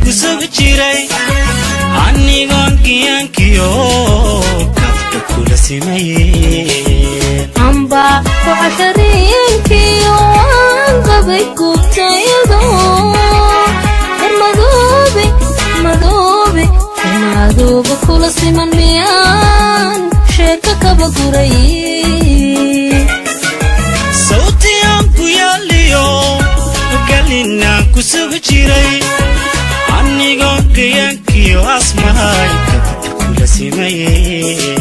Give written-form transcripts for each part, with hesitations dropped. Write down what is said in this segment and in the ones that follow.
ku sugi jiray anigoon giyaankiyo kabka kula simayeen amba ku cashariinkiyo waan qabay gubtayado madoobe madoobe madoobe kula siman miyaan sheeka kaba guray sawtiyaan ku yaaliyo galinaan ku sugi jiray anigoon gayaankiyo asmahay kabka kula simayeen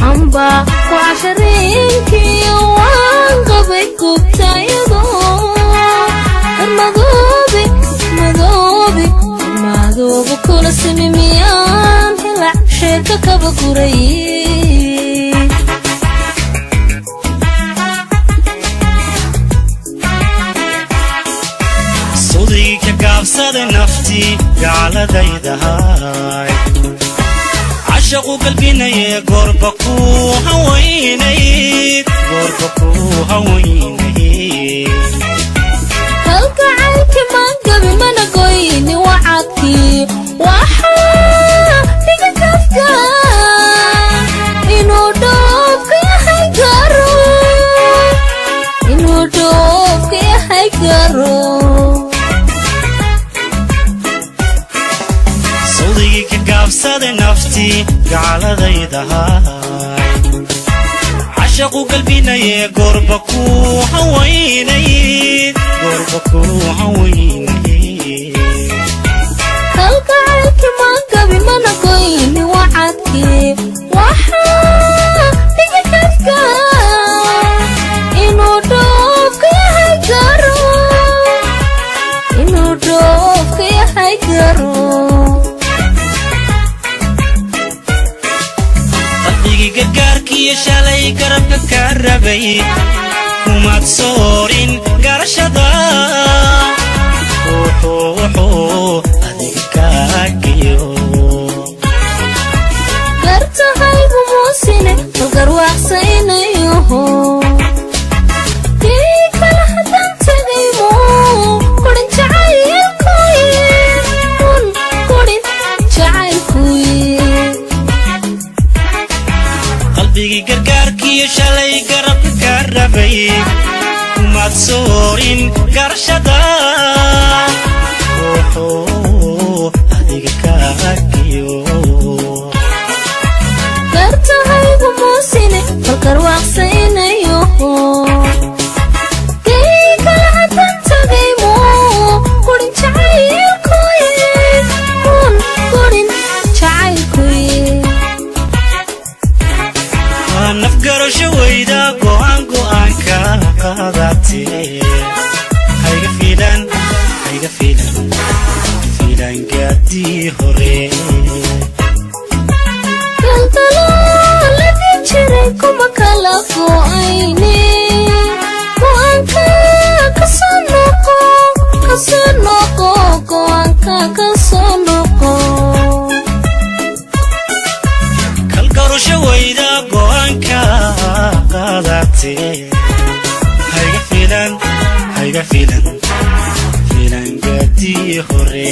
amba ku cashariinkiyo waan qabay gubtayado madoobe madoobe madoobe kula simi miyaan helac sheeka kaba guray sawdigii ka gaabsaday naftii gaaladaydahay cashaqu galbinaye goorba kuu hawaynayd goorba kuu hawaynayd kalgacaylki maangabi mana goyni wacadkii waxaa dhiga kafka inuu dhoofka yahay garo inuu dhoofka yahay garo sawdigii ka gaabsaday naftii gaaladaydahay cashaqu galbinaye goorba kuu hawaynayd goorba kuu hawaynayd kalgacaylki maangabi mana goyni wacadkii waxaa dhiga kafka inuu dhoofka yahay garo inuu dhoofka yahay garo qalbigii gargaarkiiyo shalay garabka kaa rabay kumaad soorin garashada wuxuu wuxuu adiga kaagiyo gartahaygu muusine balgarwaaqsaynayoho kii kale haddaan tagaymo kurin jacaylkuye un kurin jacaylkuye qalbigii gargaarkiiyo shalay garabka kaa rabay kumaad soorin garashada wuxuu adiga kaagiyo gartahaygu muusine balgarwaaqsaynayoho kii kale haddaan tagaymo kurin jacaylkuye un kurin jacaylkuye nafgarasho weyda go'aan go'aanka qaadatee hayga fiilan hayga fiilan fiilan gaadii hore kaldalooladii jiray kuma kala go'ayne go'aanka kasoo noqo kasoo noqo go'aanka kasoo noqo kalgarasho weyda go'aanka qaadatee hayga fiilan hayga fiilan fiilan gaadii hore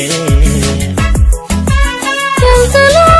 kaldaloo